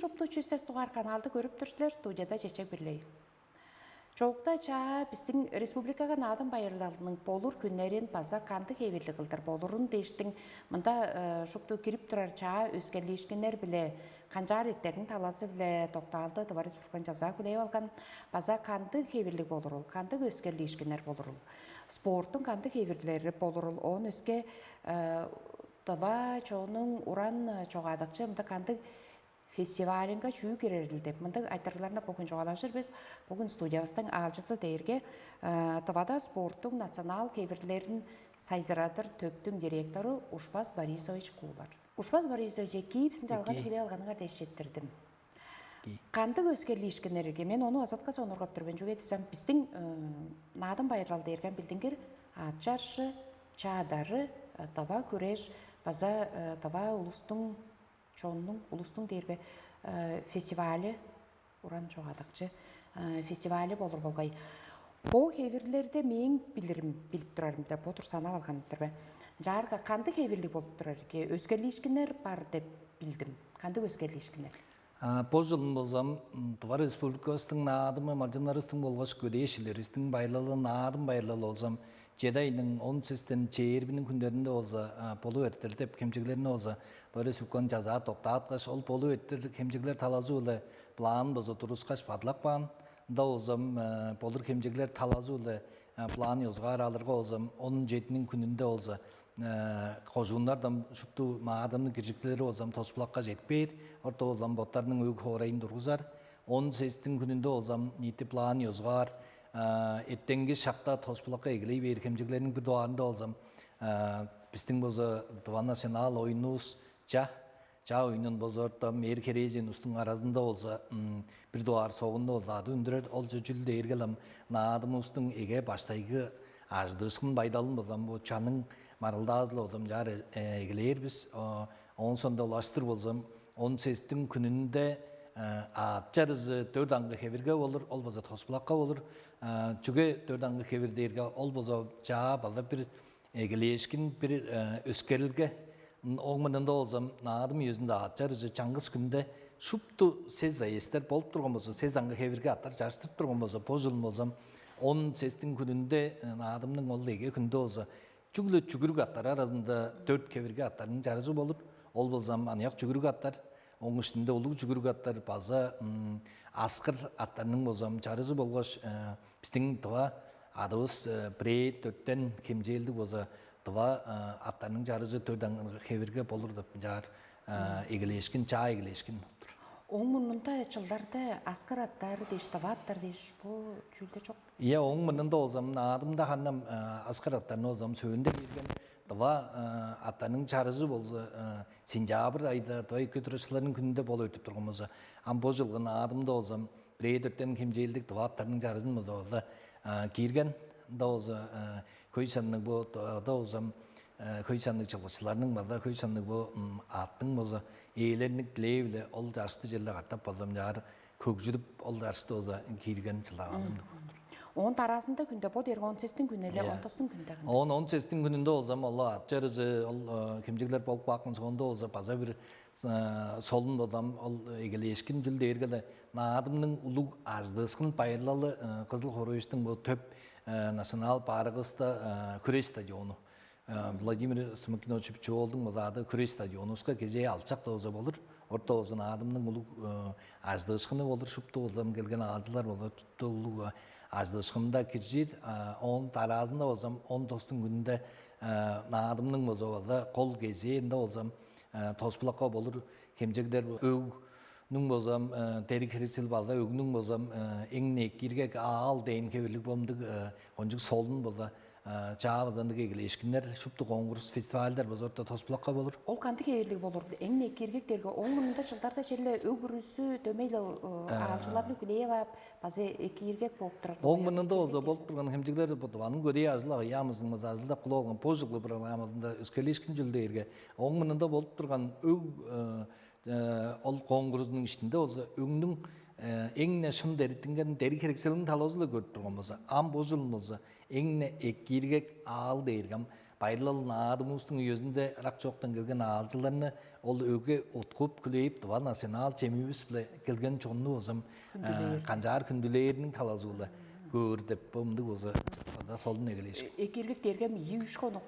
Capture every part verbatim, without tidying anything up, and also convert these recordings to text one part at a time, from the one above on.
Шупту чүсес дугаар каналды көрүп тур силер, студияда Чечек Бирлей. Чоокта чаа бистиң республикага Наадым байырлалының болур хүннерин база кандыг хевирлиг кылдыр болурун дээштиң, мында э, шупту кирип турар чаа өскерлиишкиннер биле канчаар эртерин талазы биле доктаалды дывар республикан жазаа хүлээп алган. База кандыг хевирлиг болурул, кандыг өскерлиишкиннер болурул, спорттуң кандыг хевирлери болурул, оон өске э, дыва чонуң уран э, чогаадыкчы мында кандыг фестивалынга чүү кирерил деп мындыг айтырыгларны бүгүн чугаалажыр бис. Бүгүн студиябыстың аалчысы дээрге э, Тывада спорттуң национал кевирлерин сайзырадыр төптүң директору Ушпас Борисович Куулар. Ушпас Борисович, экии, бистиң чалганы Экии. Хүлээп алганыңар дээш четтирдим. Экии. Кандыг өскерлиишкиннерге мен ону азатка сонургап тур мен, чүге десем биздиң э, наадым байырлал дээрген билдингир аът чарышы, чаадары, э, дава күреш база э, дава улустуң чоннуң улустуң дээрбе э, фестивалы, уран чогадакчы э, фестивалы болур болгай. Бо хевирлерде мээң билирим билип турарым деп бо турсанап алган-дыр бе? Жаарга кандыг хевирлиг болуп турар эки? Өскерлиишкиннер бар деп билдим. Кандыг өскерлиишкиннер? А, Бо жылын болзам м, Тыва Республикабыстың наадымы малчыннарыбыздың болгаш көдээшилеривистиң байырлалы, наадым байырлалы болзам, чеди айның он сестен чээрбиниң хүннеринде болза болуп эртер деп хемчеглерни болза Тыва Республиканы жазаа доктааткаш, ол болуп эртер хемчеглер талазы-биле план база турускаш бадылап каан. Ында болзам болур хемчеглер талазы-биле план ёзугаар алырга болзам он жетиниң күнүндө болза кожууннардан шупту маадымның киржикчилери болзам тоспулакка жетпээр, орто болзам боттарының өг хоорайын тургузар. Он сестиң күнүндө болзам ниити план ёзугаар эртеңги шакта тоспулакка эгелей бээр хемчеглерниң бир дугаарында болзам бистиң болза Тыва национал оюнувус ча чаа оюнун бозоортом эр херээжен устуң аразында болза бир дугаар согунда болза ады үндүрер. Ол чүл дээргелем наадымывыстың эге баштайгы ажыдыышкын байдалын болзам бу чаның марылдаазыл болзам чаар эгелээр бис. Оон сонда улаштыр болзам он сестиң күнүнде аът чарыжы дөрт аңгы хевирге болур, ол база тоспулакка болур. Чүге дөрт аңгы хевир дээрге ол база чаа база бир эгелээшкин бир өскерилге. Оң мынында болзам наадым үезинде аът чарыжы чаңгыс күнде шупту сез аестер болуп турган болза, сез аңгы хевирге аттар чарыштырып турган болза, бо жыл болзам он сестиң күнүнде наадымның ол эге күндө болза чүгле чүгүрүк аттар аразында дөрт хевирге аттарның чарыжы болур. Ол болзам аныяк чүгүрүк аттар, оң иштинде улуг чүгүрүк аттар база аскыр аттарның болзам чарыжы болгаш биздиң дыва адывыс бирээ төттен хемчээлдиг болза дыва аттарның чарыжы төрдан хевирге болур деп ынчаар эгелээшкин, чаа эгелээшкин болуптур. Оң мурнунда чылдарда аскыр аттары дээш, дыва аттар дээш бо чүүлдер чок. Ийе, оң мурнунда болзам наадымда ханнам аскыр аттарны болзам сөөнде киирген. Дыва аттарның чарыжы болза сентябрь айда дыва эки турачыларның күнүндө болуп өтүп турган болза, ам бо жылгы наадымда болзам бирээ төрттен хемчээлдик дыва аттарның чарыжын болза киирген. Ында болза хөй санныг бо да болзам хөй санныг чылгычыларның база хөй санныг бо ааттың болза ээлерниң дилээ-биле ол чарышты черле катап болзам чаар хөгжүдүп ол чарышты болза киирген чылааным. Оон дараазында күндө бо дээрге он сестиң күнү эле, он тостуң күндө. Оон он сестиң күнүндө болзам ол аът чарыжы ол хемчеглер болуп каапкан соонда болза база бир солун болзам ол эгелээшкин чүл дээрге эле наадымның улуг ажыдыышкын байырлалы кызыл хоруйуштуң бу төп национал баарыгыста хүреш стадиону Владимир Смокинович Пчелдың мызаады хүреш стадионувуска кежээ алчак дооза болур. Орта болзун аадымның улуг ажыдыышкыны болур, шупту болзам келген аалчылар болза шупту улуг ажыдыышкында киржир. Оон дараазында болзам он тостуң күнүндө наадымның болза болза кол кезээ ында болзам тоспулакка болур хемчеглер өг нүң болзам дериг херечил балда өгнүң болзам эң некиргек аал дээн хевирлиг болумдуг кончуг солун болза чаа базандыг эгелээшкиннер шупту коңгурус фестивальдар база орта тоспулакка болур. Ол кандыг хевирлиг болур? Эң некиргек дерге оң мурнунда чылдарда черле өг бүрүзү дөмей-ле аалчыларны хүлээп ап база экиргек болуп турар. Оң мурнунда болза болуп турган хемчеглер бо дыванын көдээ ажыл агаямызын база ажылдап кылып алган бо жылгы программазында өскерлиишкин чүл дээрге оң мурнунда болуп турган өг ол коңгурузунуң иштинде болза өңнүң эң-не шын дериттинген дериг херекселиниң талазы-ла көрүп турган болза, ам бо чылын болза эң-не экииргек аал дээргем байырлал наадымывыстың үезинде ырак чоктан келген аалчыларны ол өге уткуп, хүлээп, Тыва национал чемивис-биле келген чонну болзам, э, канчаар хүндүлээриниң талазы-биле көөр деп, бо мындыг болза солун эгелээшкен. Экирлик дергем ийи-үш хонук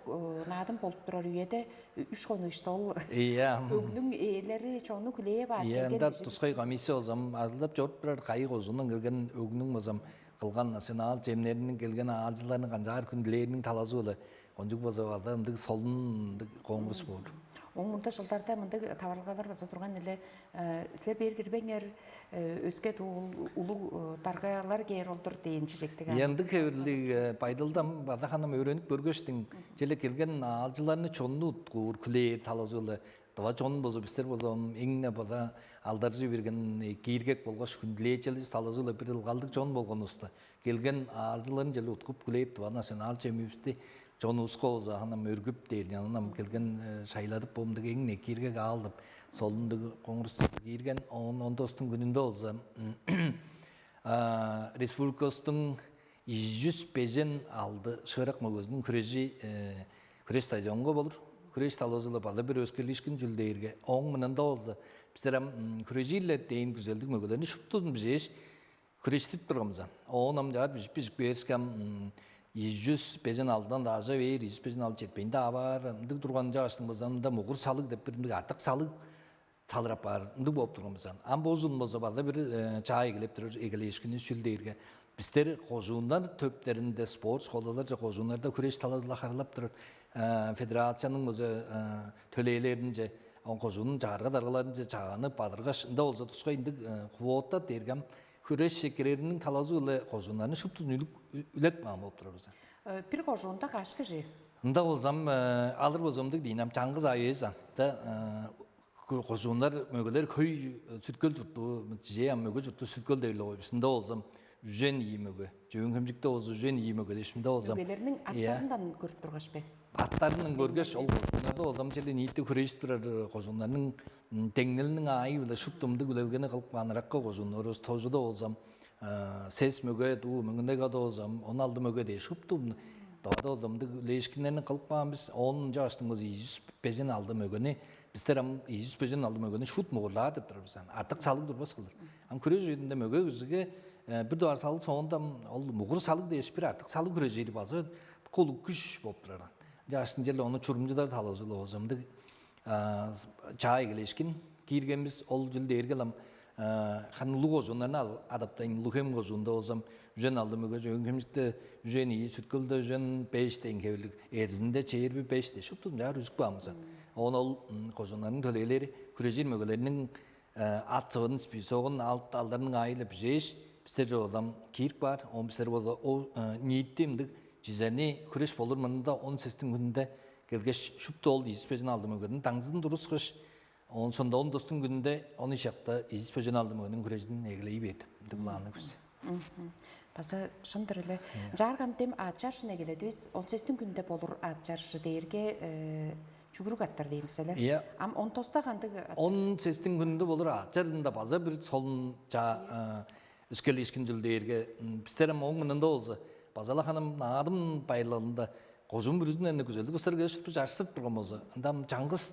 наадым болуп турар үеде үш хонук иште ол. Ийе. Өгнүң ээлери чонну хүлээп аар. Ийе, келген ында кижи тускай комиссия болзам ажылдап чоруп турар, кайы кожуундан келген өгнүң болзам кылган национал чемнериниң, келген аалчыларның канчаар хүндүлээриниң талазы-биле кончуг база база ындыг солун ындыг коңгурус болур. Оң мурда жылдарда мындыг таварылгалар база турган эле, э, силер бээр кирбеңер, э, өске дуу улуг, э, даргалар кээр олдур дээн чижектиг. Ийе, ындыг хевирлиг, э, байдалдан база ханам өөренип көргөштүң, челе келген аалчыларны чонну уткуур, хүлээр талазы-биле. Дыва чон болза, бистер болза, эң-не база алдаржы берген, э, кииргек болгаш хүндүлээчелис талазы-биле бир ылгалдыг чон болгонувуста, келген аалчыларын челе уткуп, хүлээп, Тыва национал чемивисти чонувуска болза, ханам өргүп дээр, янам келген, э, шайладып, бо мындыг эң-не кииргек аал деп, солундуг коңгурустуг киирген, он, он тостуң күнүндө болза, а, республикавыстың ийи чүс бежен алды шыырак мөгезиниң хүрежи, э, хүреш стадионга болур. Хүреш талазы-биле база бир өскерлиишкин чүл дээрге, ооң мурнунда болза, бистер ам, м, хүрежирлер дээн күзелдиг мөгелерни шуптузун бижээш, хүрештирип турган бис ам. Оон ам чаар бижип, бижип кээривиске ам, м, ийи чүс бежен алдан даажа бээр, ийи чүс бежен алды четпейн-даа баар, ындыг турган чагаштың болза, ында мугур салыг деп бир ындыг артык салыг талырап баар, ындыг болуп турган бис ам. Ам бо чылын болза база бир, э, чаа эгелеп турар, эгелээшкинивис чүл дээрге, бистер кожууннар төптеринде, спорт школаларже, кожууннарда хүреш талазы-биле харыылап турар, э, федерацияның болза, э, төлээлеринче, оон кожууннуң чагырга даргаларынче чааны бадыргаш, ында болза тускай ындыг, э, квота дээрге ам хүреш эккерериниң талазы-биле кожууннарны шуптузун үлүп, үлеп каан болуп турар бис ам. Э, бир кожуунда каш кижи? Ында болзам, э, алыр болзамдыг дейн ам чаңгыс ай эвес ам. Да, э, кожууннар, мөгелер хөй, э, Сүт-Хөл чурттуу, чижээ ам мөге чурттуу Сүт-Хөл дээр-ле болгай бис. Ында болзам үжен ийи мөге. Чөөн-Хемчикте болза үжен ийи мөге дээш, мында болзам. Мөгелерниң аттарындан көрүп тургаш бе? Аттарындан көргеш, ол кожууннарда болзам черле ниити хүрежип турар, э, кожууннарның, м, деңнелиниң аайы-биле шупту мындыг үлелгени кылып каан ыракка кожууннарывыс. Тожуда болзам, э, сес мөге, дуу Мөңгүн-Тайгада болзам он алды мөге дээш шупту, м, Тывада болзам мындыг үлээшкиннерни кылып каан бис. Оон чагаштың болза ийи чүс бежен алды мөгени, бистер ам ийи чүс бежен алды мөгени шуут мугурлаар деп турар бис ам. Артык салыг турбас кылдыр. Ам хүреш үезинде мөге кижиге, э, бир дугаар салыг соонда ам ол мугур салыг дээш бир артык салыг хүрежири база дыка улуг күш болуп турар. Чагаштың черле ону чурумчудар талазы-биле болза мындыг, а, чаа эгелээшкин киирген бис. Ол чүл дээрге ам, а, харын улуг кожууннарны ал-, адаптайн, Улуг-Хем кожуунда болзам үжен алды мөге, Чөөн-Хемчикте үжен ийи, Сүт-Хөлде үжен беш дээн хевирлиг, Эрзинде чээрби беш дээш шуптузун чаар үзүп каан бис ам. Оон ол, м, кожууннарның төлээлери хүрежир мөгелерниң, э, ат-сывырын, списогун, алт алдарының аайы-биле бижээш, бистерже болзам киирип каар. Оон бистер болза ол, э, ниити мындыг чижени хүреш болур мурнунда он сестиң хүнүнде келгеш, шупту ол ийи чүс бежен алды мөгениң даңзызын тургускаш, оон соонда он тостуң күнүнде он үш акта ийи чүс бежен алды мөгениң хүрежин эгелей бээр деп ындыг планныг бис. Мгм. База шын-дыр эле. Ийе. Чаарга ам дем аът чарыжын эгеледивис. Он сестиң күнүнде болур аът чарыжы дээрге, э, чүгүрүк аттар дейм бис эле. Ийе. Ам он тоста кандыг ат-? Он сестиң хүнүнде болур аът чарыжында база бир солун ча-, э, өскерлиишкин чүл дээрге, м, бистер ам ооң мурнунда болза, база-ла ханам наадым байырлалында кожуун бүрүзүнден күзелдиг улустар келип шупту чарыштырып турган болза, ында ам чаңгыс,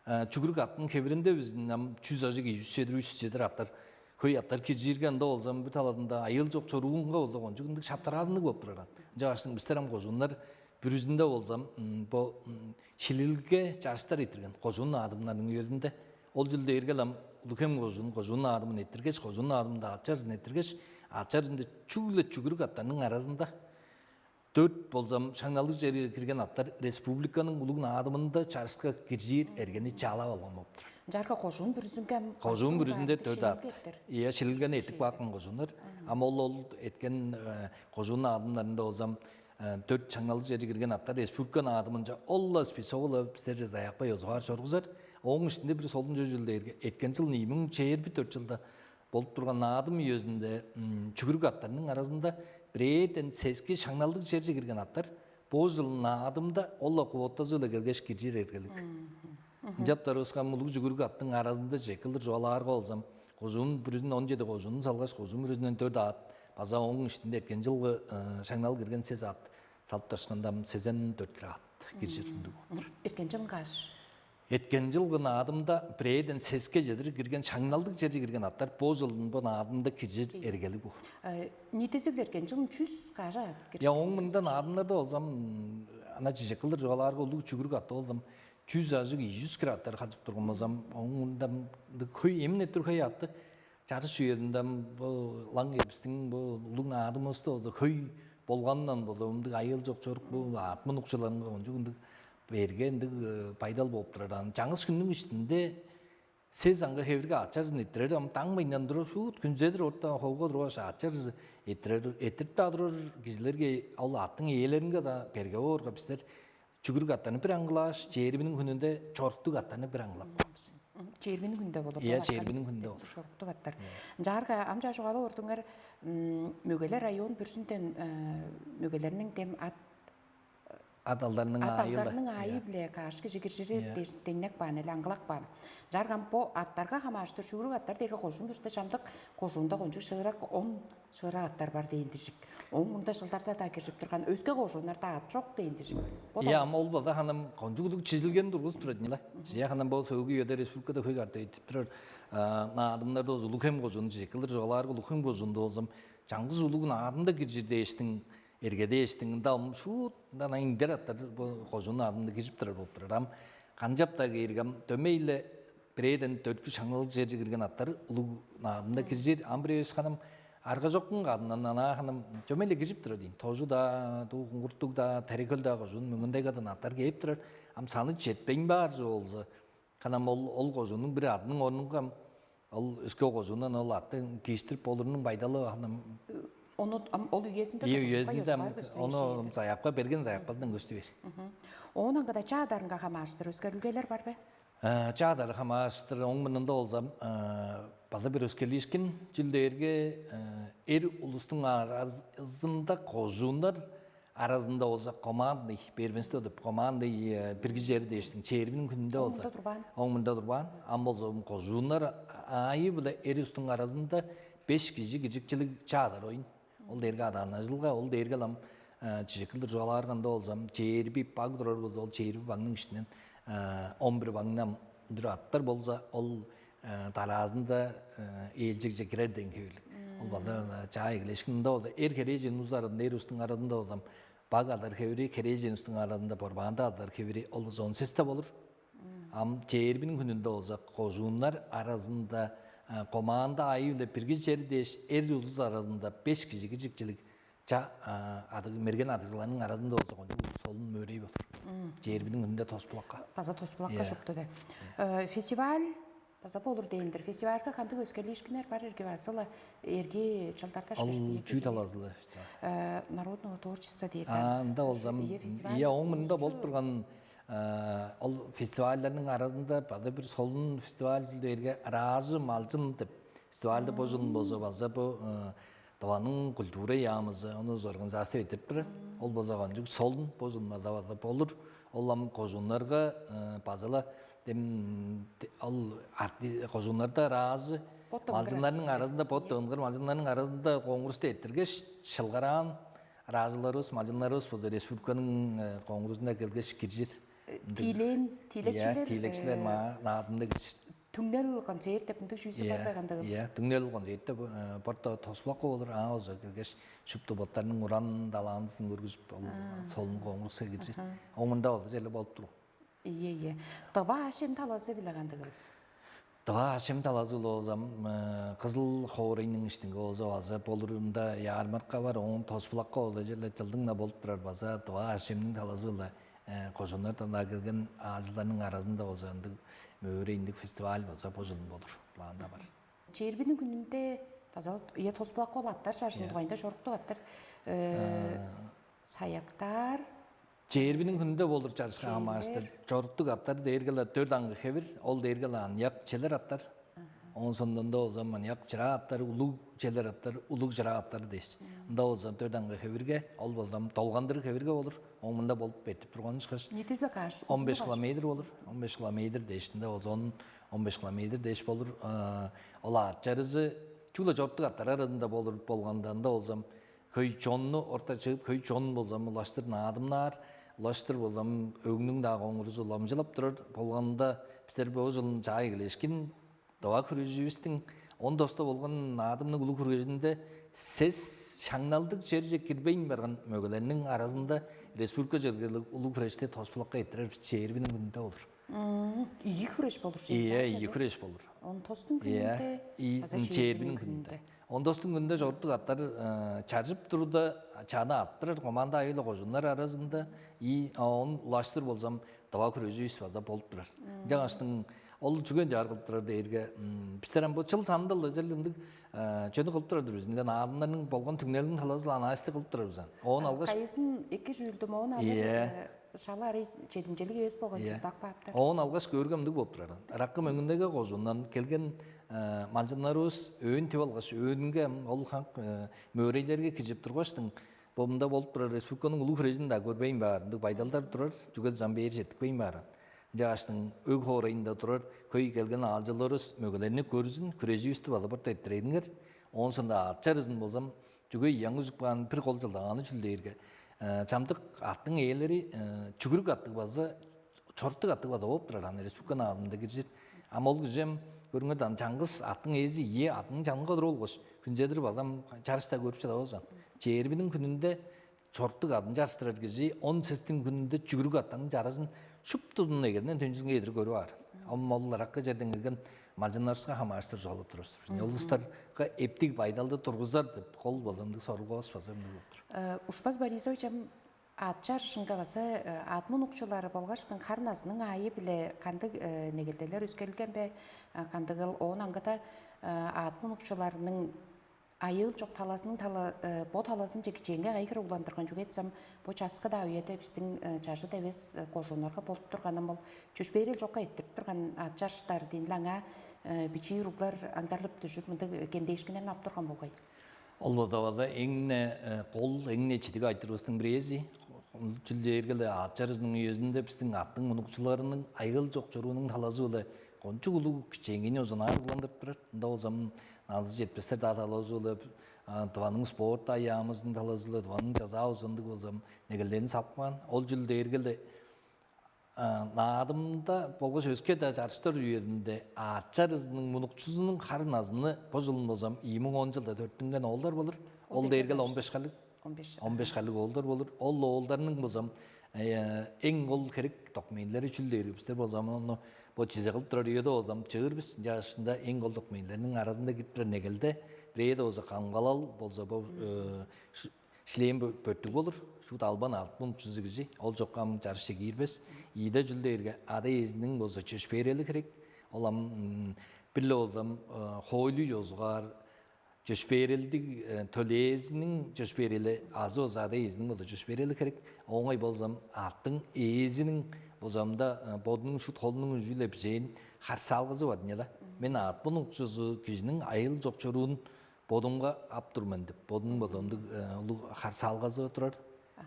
э, чүгүрүк аттың хевиринде бистиң ам чүс ажыг, ийи чүс чедир, үш чүс чедир аттар, хөй аттар киржирге, ында болзам бир талазында айыыл чок чоруунга болза кончуг ындыг шаптараазынныг болуп турар. Ынчангаштың бистер ам кожууннар бүрүзүнде болзам, м, бо, м, шилилге чарыштар эрттирген кожуун наадымнарының үезинде. Ол чүл дээрге ам Улуг-Хем кожуун, кожуун наадымын эрттиргеш, кожуун наадымында аът чарыжын эрттиргеш, аът чарыжында чүгле чүгүрүк аттарның аразында дөрт болзам шаңналдыг черге кирген аттар республиканың улуг наадымында чарышка киржир эргени чалап алган болуп тур. Чаарга кожуун бүрүзүнге ам кожуун бүрүзүнде дөрт ат. Ийе, шилилгени эртип каапкан кожууннар. Ам ол, ол эрткен, э, кожуун наадымнарында болзам, э, дөрт шаңналдыг черге кирген аттар республика наадымынче ол-ла список-ла бистерже заявка ёзугаар чоргузар. Ооң иштинде бир солун чүл дээрге, эрткен чыл ийи муң чээрби дөрт чылда болуп турган наадым үезинде, м, чүгүрүк аттарның аразында бирээден сески шаңналдыг черже кирген аттар бо чыл наадымда ол-ла квотазы-биле келгеш киржир эргелиг. Мгм. Ынчап турарывыска ам улуг чүгүрүк аттың аразында чек кылдыр чугаалаарга болзам, кожуун бүрүзүн, он чеди кожуунну салгаш, кожуун бүрүзүнден дөрт аът, база ооң иштинде эрткен чылгы, э, шаңнал кирген сес аът салыптарышканда, ам сезен дөрт хире аът. киржир ындыг болуп тур. Эрткен чыл каш? Эрткен чылгы наадымда бирээден сеске чедир кирген, шаңналдыг черже кирген аттар бо чылын бо наадымда киржир эргелиг боор. Ниитизи-биле эрткен чылын чүс кажа ат киржир. Я, оң мында наадымнарда болзам, ана чижек кылдыр чугаалаарга, улуг чүгүрүк атты болзам, чүс ажыг, ийи чүс кире аттар хадып турган болзам, оң мында хөй, эмин эттир хөй атты чарыш үезинде бо лаң эбистиң бо улуг наадымывыста болза хөй болгандан болза, ындыг айыыл чок чорук бо ат мунукчуларынга кончуг ындыг берге ындыг байдал болуп турар. Аны чаңгыс хүннүң иштинде сес аңгы хевирге ачажын иттирер, ам даң мыйнан тура шуут күнзедир орта холго тургаш, ачажы иттирер, иттирип-даа турар кижилерге, ол аттың ээлеринге-даа берге боорга, бистер чүгүрүк аттарны бир аңгылааш, чээрбиниң хүнүнде чоруктуг аттарны бир аңгылап каан бис. Чээрбиниң хүнүнде болур. Ийе, чээрбиниң хүнүнде болур. Чоруктуг аттар. Чаарга ам чаа чугаалап ордуңар, мөгелер район бүрүзүнден мөгелерниң дем ат адалдарның аайы-биле каш кижи киржири деңнеп каан, эле аңгылап каан. Чаарга ам бо аттарга хамаарыштыр, чүгүрүк аттар дээрге кожуун бүрүстү чамдык кожуунда кончуг шыырак, он шыырак аттар бар дээн дижик. Оң мында чылдарда-даа киржип турган, өске кожууннарда ат чок дээн дижик. Ийе, ам ол болза ханам кончуг улуг чижилген тургузуп турар ийин-ла. Че, ханам бо сөөлгү үеде республикада хөй катап эртип турар наадымнарда болза Улуг-Хем кожуунун чижек кылдыр чугаалаарга, Улуг-Хем кожуунда болзам чаңгыс улуг наадымда киржир дээштиң, эрге дээштиң, ында ам шуут ында ана иңдер аттар бо кожуун наадымда киржип турар болуп турар. Ам канчап-даа кээрге, ам дөмей-ле бирээден дөрткү шаңналдыг черже кирген аттар улуг наадымда киржир. Ам бир эвес ханам арга чоккун кадындан ана ханам дөмей-ле киржип турар дейн. Тожу-даа, дуу Куңгуртуг-даа, Терекөл-даа кожуун мөңүндей кадан аттар кээп турар. Ам саны четпейн баар чүве болза, ханам ол, ол кожууннуң бир адының орнунга ам ол өске кожуундан ол атты кииштирип болурунуң байдалы ханам. Ону ам ол үезинде, ийе, үезинде ам ону заявка берген, заявкадан көстү бээр. Оон аңгыда чаа адарынга хамаарыштыр өскерилгелер бар бе? Чаа адары хамаарыштыр оң мурнунда болзам, база бир өскерлиишкин чүл дээрге, эр улустуң аразында кожууннар аразында болза командный первенство деп, командный бирги чери дээштиң, чээрбиниң хүнүнде болза. Оң мында турбаан. Оң мында турбаан. Ам болза кожууннар аайы-биле эр улустуң аразында беш кижи киржикчилиг чаа адар оюн. Ол дээрге адааннажылга, ол дээрге ам чижек кылдыр чугаалаарга болзам, чээрби баг турар болза, ол чээрби багның иштинден он бир багны ам үндүр аттар болза, ол дараазында ээлчегже кирер дээн хевирлиг. Ол балда чаа эгелээшкин ында болза, эр херээжен улус аразында, эр улустуң аразында болзам, баг адар хевири, херээжен улустуң аразында борбаанда адар хевири ол болза он сесте болур. Ам чээрбиниң хүнүнде болза, кожууннар аразында команда аайы-биле бирги чери дээш, эр улус аразында беш кижи киржикчилиг ча адыг мерген адыгжыларның аразында болза, кончуг солун мөөрей болур. Чээрбиниң хүнүнде тос булакка. База тос булакка шупту де. Фестиваль база болур дээн-дир. Фестивальга кандыг өскерлиишкиннер бар эрге, база-ла эрги чылдарда? Ол чүү талазы-ла фестиваль? Народного творчества дээр. Анда болзам, ийе, фестиваль. Ийе, оң мында болуп турган ол фестивальдарның аразында база бир солун фестиваль чүл дээрге, «Ыраажы малчын» деп фестивальды бо чылын болза база бо Тываның культура яамызы ону организация этип турар. Ол болза кончуг солун, бо чылын база болур. Ол ам кожууннарга база-ла дем ол арти кожууннарда ыраажы малчыннарның аразында, бот дыңгыр малчыннарның аразында конкурсту эрттиргеш, шылгараан ыраажыларывыс, малчыннарывыс болза республиканың конкурсунда келгеш киржир. Тиилээн тиилекчилер, тиилекчилер маа наадымда киржир. Түңнел концерт деп ындыг чүүсү бар бе, кандыгыл? Ийе, түңнел концерт деп борта тосулакка болур. Аңаа болза киргеш, шупту боттарының уран талантызын көргүзүп, ол солун конкурска киржир. Оң мында болза черле болуп туруп. Ийе, ийе. Тыва аъш-чем талазы-биле кандыгыл? Тыва аъш-чем талазы-биле болзам, Кызыл хоорайның иштинге болза база болур, ында ярмарка бар, оон тосулакка болза черле чылдың-на болуп турар база тыва аъш-чемниң талазы-биле кожууннардан-даа келген аалчыларның аразында болза ындыг мөөрейиндиг фестиваль болза бо чылын болур, планда бар. Чээрбиниң хүнүнде база, ийе, тосулакка ол аттар чарыжының дугайында, чоруктуг аттар, саяктар. Чээрбиниң хүнүнде болур чарышка хамаарыштыр. Чоруктуг аттар дээрге-ле дөрт аңгы хевир, ол дээрге-ле аныяк челер аттар. Оон сондон-даа болза аныяк чыраа аттар, улуг челер аттар, улуг чыраа аттар дээш. Ында болза дөрт аңгы хевирге, ол болза долгандыр хевирге болур. Оң мында болуп эртип турган ышкаш. Ниитизи-биле каш? Он беш километр болур. Он беш километр дээш, ында болза он, он беш километр дээш болур. Ол аът чарыжы чүгле чоруктуг аттар аразында болур болганда, ында болзам хөй чонну орта чыып, хөй чон болзам улаштыр наадымнаар, Улаштыр болзам, өгнүң-даа коңгурузу уламчылап турар. Болганда бистер бо ужун чаа эгелешкин дова хүреживистиң он доста болган наадымныг улуг хүрежинде сес шаңналдыг черже кирбейн барган мөгелерниң аразында республика чергелиг улуг хүрешти тоспулакка эрттирер бис чээрбиниң хүнүнде болур. Ийи хүреш болур шуут. Ийе, ийи хүреш болур. Он тостуң Ийе, күнүндө и- база м, чээрбиниң чээрбиниң күнүндө. Күнүндө. Он тостуң күнүндө чорудуг аттар э, чажып турда чаны аттырар команда айыла кожуннар аразында и он улаштыр болзам дава хүреживис база болуп турар. Жаңаштың ол чүген жаар кылып турар дээрге м, бистер ам бу чыл санында ылажал ындыг э, чөнү кылып турар бизинде наадымнарның болгон түңнелин талазыл анализти кылып турар бизен. Оон алгаш Кайызын эки жүүлдү моон алыр Ийе. э, шала арый чедимчелик эвес болган Ийе. Чурдак бааптар. Оон алгаш көөрге мындыг болуп турар. Ыраккы мөңүндеге кожундан келген э, малчыннарыбыз өөн тип алгаш өөнүнге ол ханк э, мөөрейлерге кижип тургаштың бо мында болуп турар республиканың улуг хүрежин да көрбейн баар ындыг байдалдар турар. Чүге дезем бээр четтикпейн баар. Жааштың өг хоорайында турар хөй келген аалчыларыбыз мөгелерни көрзүн, хүреживисти база бырт эрттирейдиңер. Оон соонда аът чарызын болзам, чүге ыяң үзүп каан бир кол чылдагааны чүл дээрге, э, чамдык аттың ээлери э, чүгүрүк аттыг база чоруктуг аттыг база болуп турар аны республика наадымында киржир. Ам ол кижи көрүңер даан чаңгыс аттың ээзи ийи адының чанынга туруп алгаш, хүнзедир базам чарышта көрүп чадавазан. Чээрбиниң хүнүнде чоруктуг адын чарыштырар кижи он сестиң күнүнде чүгүрүк аттарның чаражын шуптузун эгерден төнчүзүнге эдир көрүп аар. Ам ол ыракка черден келген малчыннарывыска хамаарыштыр чугаалап турар силер. Ол улустарга эптиг байдалды тургузар деп кол болумдуг сорулгавыс база мындыг болуп тур. Ушпас Борисович ам аът чарышынга база аът мунукчулары болгаштың хар назының аайы биле кандыг негелделер өскерилген бе? Кандыгыл оон аңгыда аът мунукчуларының айыыл чок талазының тала бо талазынче кичээнге кайгыр угландырган чүге десем бу часкы-даа үеде биздин чажыт эвес кожууннарга болуп турганын бол чөпшээрел чокка эрттирип турган аът чарыштар дииниле аңаа бичии уруглар аңдарлып дүжүп мындыг кемдээшкиннерин ап турган болгай. Ол бодавада эң-не кол, эң-не чидиг айтырывыстың бирээзи. Чүл дээрге-ле аът чарыжының үезинде биздин аттың мунукчуларының айгыл чок чоруунуң талазы-биле кончуг улуг кичээнгейни узунаар уландырып турар. Ында болзам назы жетпестер даа талазы-биле дыванның спорт аяамызын талазы-биле дыванның жазаа узундуг болзам негелдерин салып каан. Ол чүл дээрге-ле наадымда болгаш өске-даа чарыштар үезинде аът чарыжының мунукчузунуң хар назыны бо чылын болзам ийи муң он чылда төрүттүнген оолдар болур. Ол дээрге он беш харлыг он беш харлыг оолдар болур. Ол оолдарның болзам эң ол херек документилери чүл дээр бистер болзам ону бо чизе кылып турар үеде болзам чыыр бис. Ынча ышында эң ол документилерниң аразында кирип турар негелде бирээде болза камгалал болза бо шлем бөрттүг болур. Шуут албан алып мунукчузу кижи ол чокка ам чарышче киирбес. Ийде чүл дээрге ада иезиниң болза чөпшээрели херек. Ол ам бир-ле болзам хоойлу чозугаар чөпшээрелдиг төлээзиниң чөпшээрели азы болза ада иезиниң болза чөпшээрели херек. Оңай болзам аттың ээзиниң болзамда бодунуң шут холунуң үжү-ле бижээн харсаалгазы бар дийин да. Мен аът мунукчузу кижиниң айыл чок чоруун бодумга ап тур мен деп, бодунуң бодомдуг улуг харсаалгазы турар.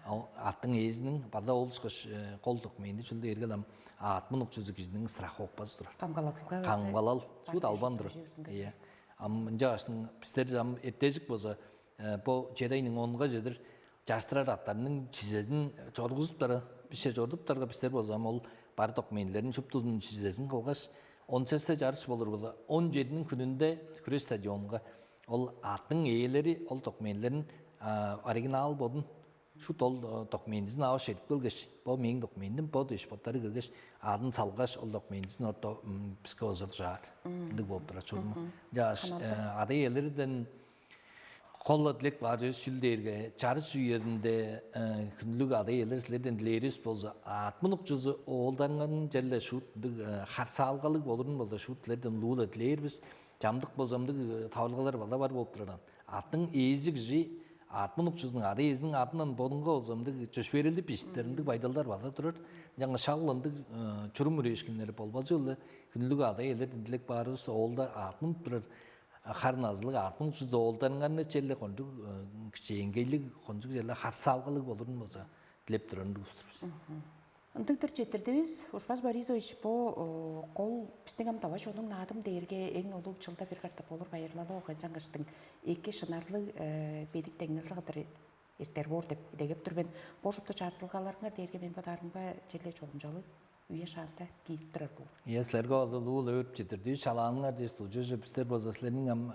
Аттың ээзиниң база ол ышкаш кол документи чүл дээрге ам аът мунукчузу кижиниң страховкасы турар. Камгалатылга Камгалал шуут албан турар. Ийе. Ам ынча баштың бистер ам эртежик болза бо чедайның онга чедир частырар аттарның чизезин чоргузуптар, бисче чорудуптарга бистер болза ам ол бар документилерин шуптузун чизезин кылгаш, он сесте чарыш болур болза, он чединиң хүнүндө хүреш стадионга ол аттың ээлери ол документилерин оригинал бодун шут ол документизин алып чедип келгеш, бо мээң документим бо дээш боттары келгеш, адын салгаш ол документизин орто биске оза дужаар. Ындыг болуп турар чуруму. Жаш ада ээлерден Холла дилек баар чүвес чүл дээрге чарыш үезинде хүнлүг ада-иелер силерден дилээривис болза, аът мунукчузу оолдарыңарның черле шуут ындыг харсаалгалыг болурун болза, шуут силерден улуу-ла дилээр бис. Чамдык болза ындыг таварылгалар бала бар болуп турардан. Аъттың ээзи кижи аът мунукчузунуң ада-иезиниң адынан бодунга болза ындыг чөпшээрелдиг бижиттер, ындыг байдалдар бала турар. Жаңа шак ындыг чурум үрээшкиннери болбазы-ла хүнлүг ада-иелерден дилек баарывыс, оолдар аът мунуп турар хар назылыг аъттың чүзү оолдарыңарны черле кончуг кичээнгейлиг, кончуг черле харсаалгалыг болурун болза дилеп турарын улустур бис. Ындыгдыр четирдивис. Ушпас Борисович, бо кол биздин ам давай чонуң наадым дээрге эң улуг чылда бир катап болур байырлалы болган чаңгыштың эки шынарлыг бедик деңнелдигдир. эртер боор деп идегеп тур мен. Бо шупту чартылгаларыңар дээрге мен бодаарымга черле чогумчалыг үе шаанда киирип турар боор. Ийе, силерге ол улуу өөрүп четтирдивис, чалааныңар дээш дужуже. Бистер болза силерниң ам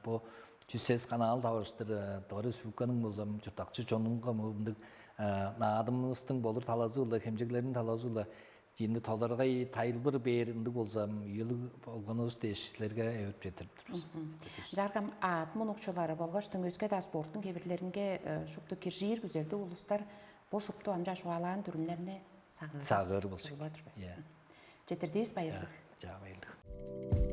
бо чүс сес канаал таварыштыр дывар республиканың болза чурттакчы чонунга мындыг наадымывыстың болур талазы-ла, хемчеглерниң талазы-ла кижини тодаргай тайылбыр бээр ындыг болза, үелиг болгонувус дээш силерге өөрүп четтирип тур бис. Жаргам аът мунукчулары болгаш өске-даа спорттуң хевирлеринге шупту киржир күзелдиг улустар бо шупту амча чугаалаан дүрүмнерни сагыыр. Сагыыр болза. Четтирдивис, байырлыг. Жаа, байырлыг.